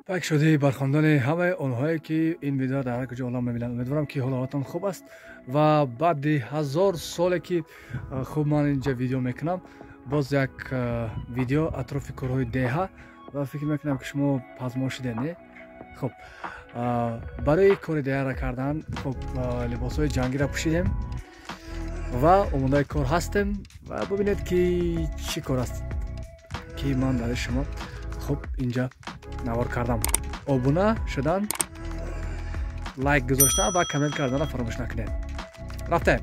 Пак шуди бархондани ҳамаи онҳое, ки ин видео дар ҳар куҷо олам мебинанд. Умедворам, ки ҳолатон хуб аст ва баъди 1000 соле, ки хуб ман инҷа видео мекунам, боз як видео атрофи корҳои деҳа ва фикр мекунам, ки шумо пазмон шудед, не? Хуб, барои кори деҳаро кардан хуб либосҳои ҷангиро пӯшидем ва омодаи кор ҳастем ва бубинед, ки чӣ кор аст, ки ман барои шумо хуб инҷа навор кардам. Обуна шудан, лайк гузоштан ва коммент карданро фаромӯш накунед. Рафтем.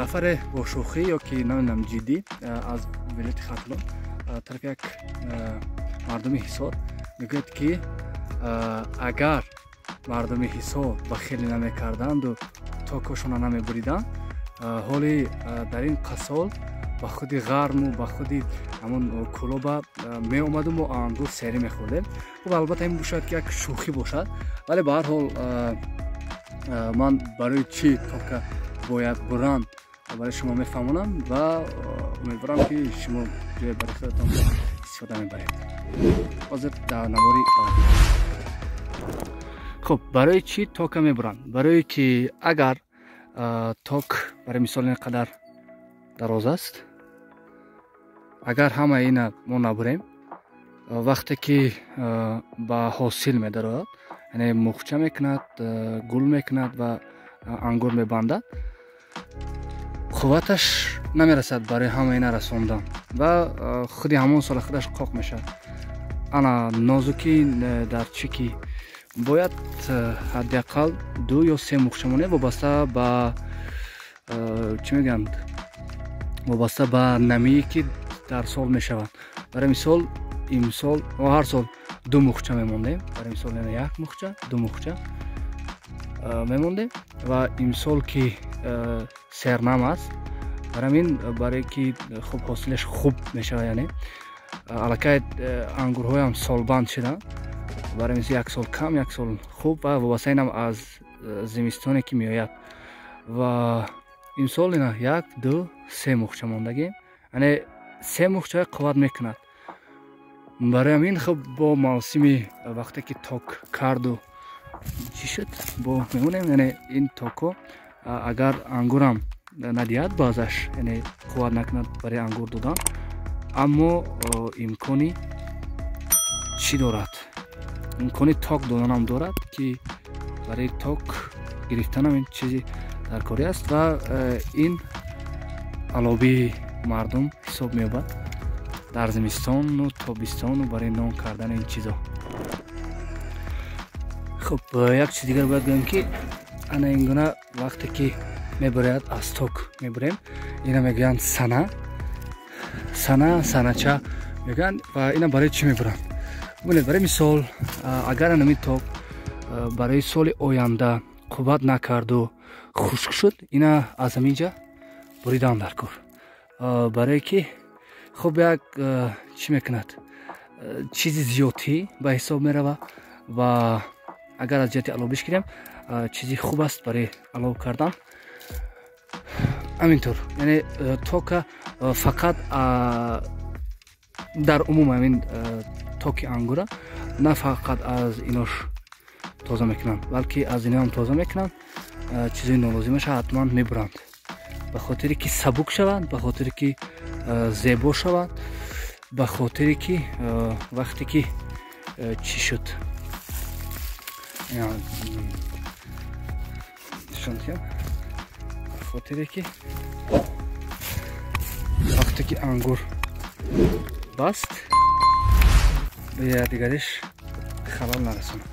Нафаре бо шӯхӣ ё ки намедонам ҷиддӣ аз вилояти Хатлон тарафи як мардуми Ҳисор мегӯяд, ки агар мардуми Ҳисор бахелӣ намекарданду токошона намебуриданд, ҳоли дар ин қасол ба худи ғарму ба худи ҳамон кӯлоба меомаду мо ангур серӣ мехӯрдем. Хуб, албатта ин шояд ки як шӯхӣ бошад, вале ба ҳар ҳол ман барои чӣ тока бояд буранд барои шумо мефаҳмонам ва умедворам, ки шумо ҷои барои худатон истифода мебаред. Ҳозир дар навори баъдӣ. Хуб, барои чӣ тока мебуранд? Барое ки агар ток барои мисол ин қадар дароз аст, агар ҳамаи ина мо набурем, вақте ки ба ҳосил медарояд, яъне мухча мекунад, гул мекунад ва ангур мебандад, қувваташ намерасад барои ҳама ина расондан ва худи ҳамон сола худаш қоқ мешавад. Ана нозукӣ дар чӣ, ки бояд ҳадди ақал 2 ё 3 мухча монем, вобаста ба чӣ мегӯянд, вобаста ба намие, ки дар сол мешавад. Барои мисол, имсол ҳар сол 2 мухча мемондем, барои мисол як мухча, 2 мухча мемондем ва имсол ки сернам аст, Барои ҳамин барое ки хуб ҳосилаш хуб мешавад, яъне аллакай ангурҳоям солбанд шуданд. Барои мисол як сол кам, як сол хуб ва вобаста инам аз зимистоне ки меояд. Ва имсол ина 1, 2, 3 мухча мондагем, яъне 3 мухча қувват мекунад. Барои ҳамин хуб бо мавсими вақте ки ток карду чӣ шуд бо мемонем, яъне ин токо агар ангурам надиҳад баъзаш, яъне қувват накунад барои ангур додан, аммо имкони чӣ дорад? Имкони ток доданам дорад, ки барои ток гирифтанам ин чизи даркорӣ аст ва ин алобии мардум ҳисоб меёбад дар зимистону тобистону барои нон кардани ин чизо. Хуб, як чиз дигар бояд гӯем, ки ана ин гуна вақте ки мебуряд аз ток мебурем, ина мегӯянд сана, сана, санача мегӯянд. Ва ина барои чӣ мебуранд? Бубинед, барои мисол агар анами ток барои соли оянда қувват накарду хушк шуд, ина аз ҳамин ҷа буридан дар кор, барое ки хуб як чӣ мекунад, чизи зиёдтӣ ба ҳисоб мерава ва агар аз ҷиҳати алобиш гирем, чизи хуб аст барои алов кардан. Ҳаминтур, яъне тока фақат дар умум ҳамин токи ангура на фақат аз инош тоза мекунанд, балки аз иноам тоза мекунанд. Чизои нолозимаша ҳатман мебуранд, ба хотире ки сабук шаванд, ба хотире ки зебо шаванд, ба хотире ки вақте ки чӣ шуд нишон диҳам, ба хотире ки вақте ки ангур баст ба якдигариш халал нарасонад.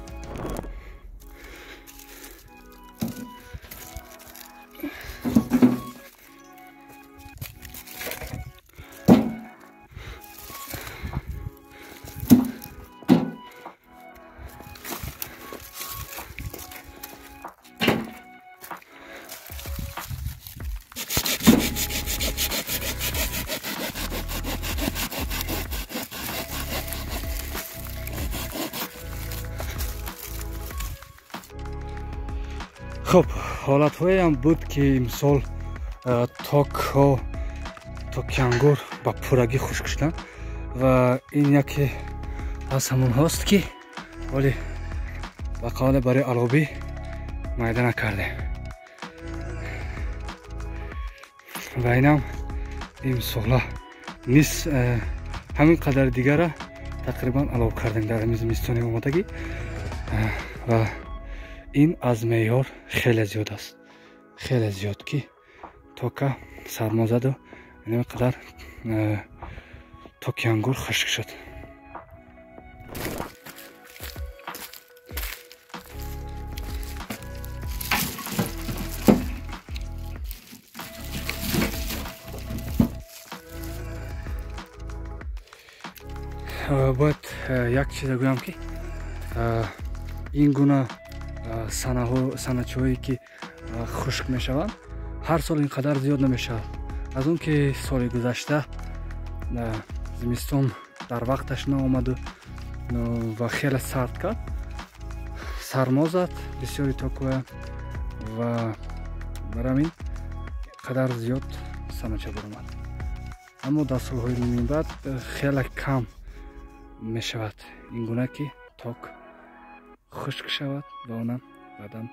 Хуб, ҳолатҳоеам буд, ки имсол токҳо, токи ангур ба пуррагӣ хушк шуданд ва ин яке аз ҳамонҳост, ки ҳоли ба қавле барои алобӣ майда накардем ва инам имсола низ ҳамин қадар дигара тақрибан алов кардем дар ҳамин зимистони омодагӣ ва ин аз меъёр хеле зиёд аст, хеле зиёд, ки тока сармо заду ин қадар токи ангур хушк шуд. Бояд як чиза гӯям, ки ин гуна саначаҳое ки хушк мешаванд ҳар сол ин қадар зиёд намешавад. Аз он ки соли гузашта зимистон дар вақташ наомаду ва хеле сард кард, сармо зад бисёри токҳоя ва барои ҳамин қадар зиёд санача баромад. Аммо дар солҳои минбаъд хеле кам мешавад ин гуна ки ток хушк шавад ва онам баъдан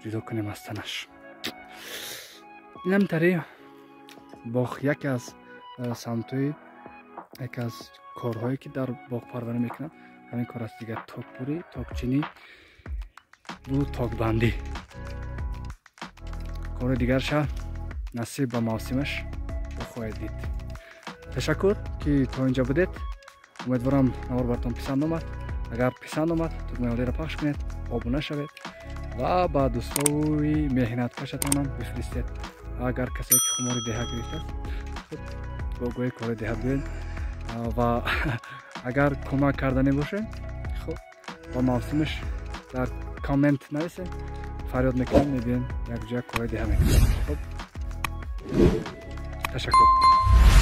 ҷудо кунем аз танаш. Инам тари боғ яке аз самтҳои, яке аз корҳое ки дар боғпарварӣ мекунанд ҳамин кор аст дигар: токбурӣ, токчинӣ бу токбандӣ. Кори дигарша насиб ба мавсимаш хоҳед дид. Ташаккур, ки то инҷа будед. Умедворам навор бартон писанд омад. Агар писанд омад, тугмаи олиро пахш кунед, обуна шавед ва ба дӯстои меҳнаткашатонам бифиристед. Агар касе ки хумори деҳа гирифтааст, хуб бо гӯи кори деҳа биёед ва агар кӯмак карданӣ бошед, хуб ба мавсимаш дар коммент нависед, фарёд мекунем, мебиёем якҷоя кори деҳа мекунем. Хуб. Ташаккур.